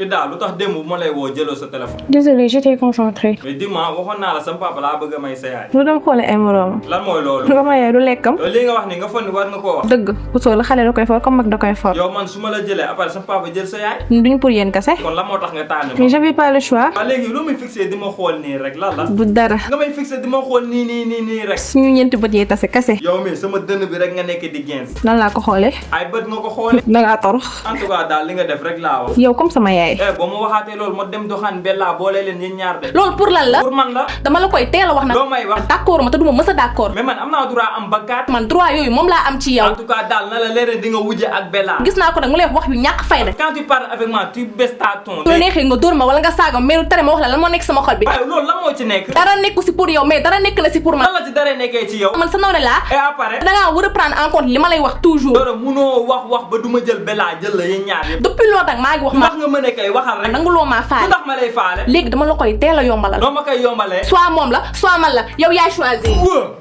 Ida lu tax démb bu ma lay woo jëloo sa téléphone. Désolée, j'étais concentrée. mais dis-moi waxoon naa la sama papa laa bëgg a may sa yaay. lu dem xoole ay moroom. lan mooy loolu. nga ma yaay du lekkam. li nga wax ni nga foog ni war nga koo wax. dëgg Bousso la xale da koy for comme mag da koy for. yow man su ma la jëlee après sama papa jël sa yaay. duñ pour yéen kese. kon lan moo tax nga tànn ma. mais j'avais pas le choix. waaw léegi lu muy fixé di ma xool nii rek lan la. bu dara. nga may fixé di ma xool nii rek. suñu ñeenti bët yee tase kese. yow mi sama dënn bi rek nga nekk di gens. lan laa ko xoolee. ay bët nga ko xoolee. dangaa torox. en tout cas daal li nga def rek laa wax. yow comme sama yaay. boo ma waxaatee loolu ma dem doxaan bella boole leen yéen ñaar de. loolu pour lan la. pour man la. dama la koy teel a wax na. doo may wax. d'accord ma te duma mës a d'accord. mais man am naa droit am bakkaat. man droit yooyu moom laa am ci yow. en tout cas daal na la leer di nga wujje ak bella. gis naa ko nag mu lay wax yu ñàkk fayda. quand tu parles avec moi tu baisses ta ton. su la neexee nga dóor ma wala nga saaga mais lu tere ma wax la lan moo nekk sama xol bi. waaye loolu lan moo ci nekk. dara nekku si pour yow mais dara nekk na si pour man. lan la ci dara nekkee ci yow. man sa nawle laa. et après. dangaa war a prendre en compte li ma lay wax toujours. dara munoo wax ba du ma jël bella jël la yéen ñaar yëpp. depuis loolu nag maa ngi wax ma. ndax nga mën a kay waxal rek. nanguloo maa faale. ndax ma lay faale. léegi dama la koy teel a yombalal. noo ma koy yombalee. soit moom la soit man la yow yaay choisir.